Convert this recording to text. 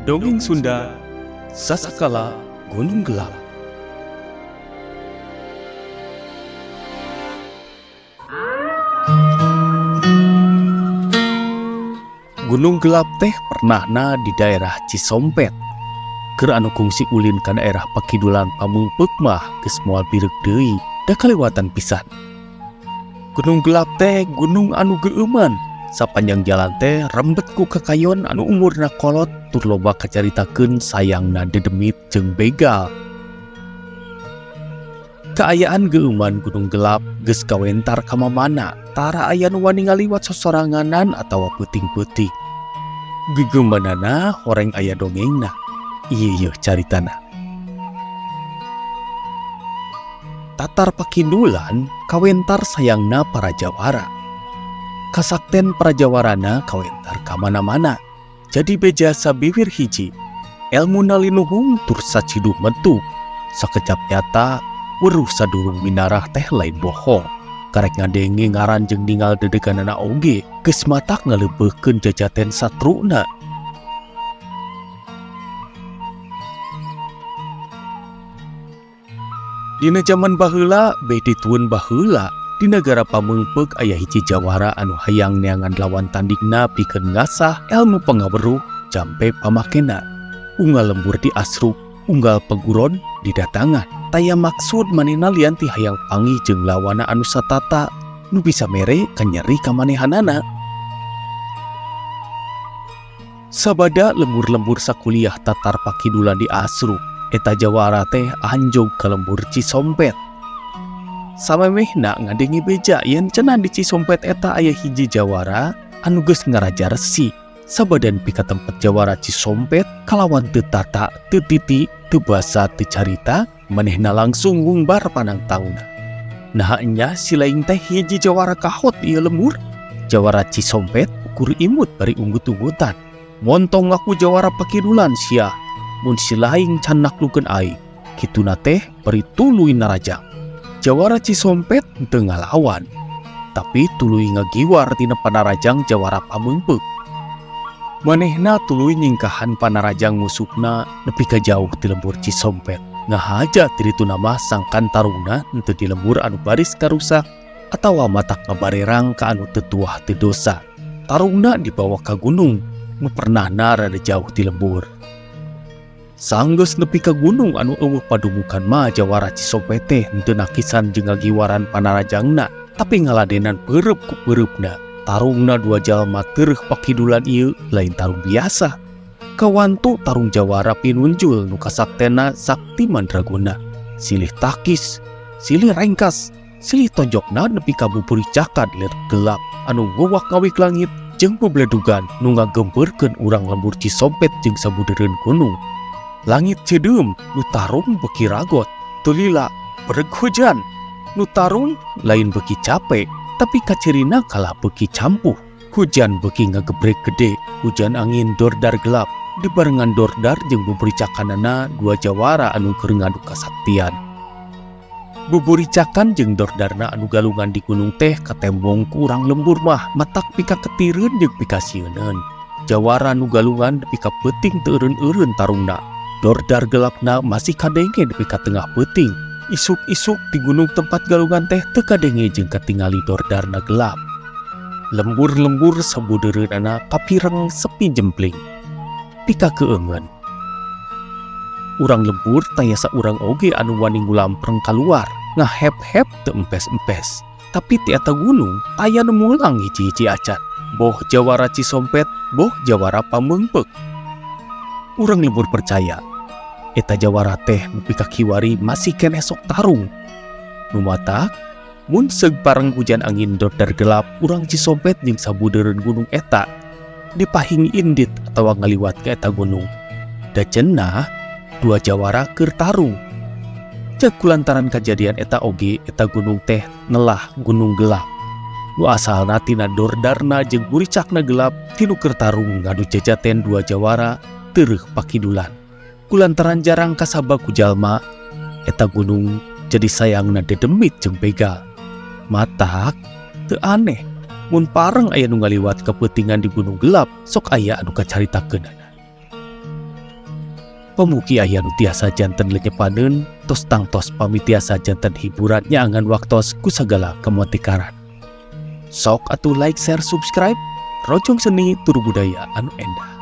Dongeng Sunda Sasakala Gunung Gelap. Gunung Gelap teh pernahna di daerah Cisompet. Keur anu kungsi ulin ka daerah Pakidulan Pameungpeuk mah geus moal bireuk deui, da kalewatan pisan. Gunung Gelap teh gunung anu geueuman. Sapanjang jalan teh rembet ku kakayon anu umurna kolot tur loba kacaritakeun sayangna dedemit jeung begal. Kaayaan geueuman Gunung Gelap geus kawentar ka mamana, tara aya nu wani ngaliwat sosoranganan atawa peuting-peuting. Gegeumanana horeng aya dongengna. Ieu yeuh caritana. Tatar Pakindulan kawentar sayangna para jawara. Kasakten para jawarana kawentar ka mana-mana. Jadi beja sabiwir hiji, elmuna linuhung tur saciduh metu. Sakecap nyata weruh sadurung minarah teh lain bohong. Karek ngadenge ngaran jeung ningal dedeganana oge, geus matak ngaleubeuhkeun jajaten satruna. Dina jaman baheula, beh ditueun baheula, di nagara Pameungpeuk aya hiji jawara anu hayang neangan lawan tandingna pikeun ngasah elmu pangaweruh jampe pamakena. Unggal lembur diasruk, unggal peguron didatangan. Taya maksud manehna lian ti hayang panggih jeung lawana anu satata nu bisa mere kanyeri kamanehanana. Sabada lembur-lembur sakuliah Tatar Pakidulan diasruk, eta jawara teh anjog ka lembur Cisompet. Samemehna ngadenge beja yen cenah di Cisompet eta aya hiji jawara anu geus ngaraja resi. Sabadan pika tempat jawara Cisompet kalawan teu tata, teu titi, teu basa, teu carita, manehna langsung ngungbar panangtangna. Naha nya si laing teh hiji jawara kahot ieu lembur. Jawara Cisompet ukur imut bari unggut-unggutan. Montong ngaku jawara Pakidulan sia, mun si laing can naklukeun aing. Kituna teh bari tuluy narajang. Jawara Cisompet teu ngalawan, tapi tuluy ngagiwar tina panarajang jawara Pameungpeuk. Manehna tuluy nyingkahan panarajang musuhna nepi ka jauh ti lembur Cisompet. Ngahaja ti dituna mah sangkan tarungna henteu di lembur anu baris karusak atawa matak ngabarerang ka anu teu tuah teu dosa. Tarungna dibawa ka gunung nu pernahna rada jauh ti lembur. Sanggeus nepi ka gunung anu eueuh padumukan mah jawara Cisompet teh henteu nakisan jeung ngagiwaran panarajangna, tapi ngaladenan peureub ku peureubna. Tarungna dua jalma tereuh pakidulan ieu lain tarung biasa. Kawantu tarung jawara pinunjul nu kasaktena sakti mandraguna. Silih takis, silih rengkas, silih tonjokna nepi ka buburicakan lir gelap anu ngowak ngawik langit jeung bebledugan nu ngagempeurkeun urang lembur Cisompet jeung sabudeureun gunung. Langit cedeum, nu tarung beki ragot, teu lila, bereg hujan. Nu tarung lain beki capek, tapi kacirina kalah beki campuh. Hujan beki ngagebrek gede, hujan angin dordar gelap. Dibarengan dordar jeung buburicakanana dua jawara anu keur ngadu kasaktian. Buburicakan jeung dordarna anu galungan di gunung teh katembong ku urang lembur mah matak pika ketireun jeung pikasieuneun. Jawara nu galungan nepi ka peuting teu eureun-eureun tarungna. Dordar gelapna masih kadenge nepi ka tengah peuting. Isuk-isuk di gunung tempat galungan teh teu kadenge jeung katingali dordarna gelap. Lembur-lembur sabudeureunana kapireng sepi jempling. Pika keungeun. Urang lembur taya saurang oge anu wani ngulampreng kaluar, ngahep-hep teu empes-empes. Tapi ti eta gunung aya nu mulang hiji-hiji acan. Boh jawara Cisompet, boh jawara Pameungpeuk. Urang lembur percaya eta jawara teh nepi ka kiwari masih keneh sok tarung. Nu matak mun seug bareng hujan angin dordar gelap urang Cisompet jeung sabudeureun gunung eta dipahing indit atawa ngaliwat ka eta gunung. Da cenah dua jawara keur tarung. Cek kulantaran kajadian eta oge eta gunung teh nelah Gunung Gelap. Nu asalna tina dordarna jeung buricakna gelap tinu keur tarung ngadu jajaten dua jawara tereuh pakidulan. Kulantaran jarang kasaba ku jalma, eta gunung jadi sayangna dedemit jeung begal. Matak teu aneh mun pareng aya nu ngaliwat kapeutingan di Gunung Gelap sok aya anu kacaritakeunana. Pamugi aya nu tiasa janten lenyepaneun tos tangtos pami tiasa janten hiburan nyaangan waktos ku sagala kamotikaran. Sok atuh like, share, subscribe. Rojong seni tur budaya anu endah.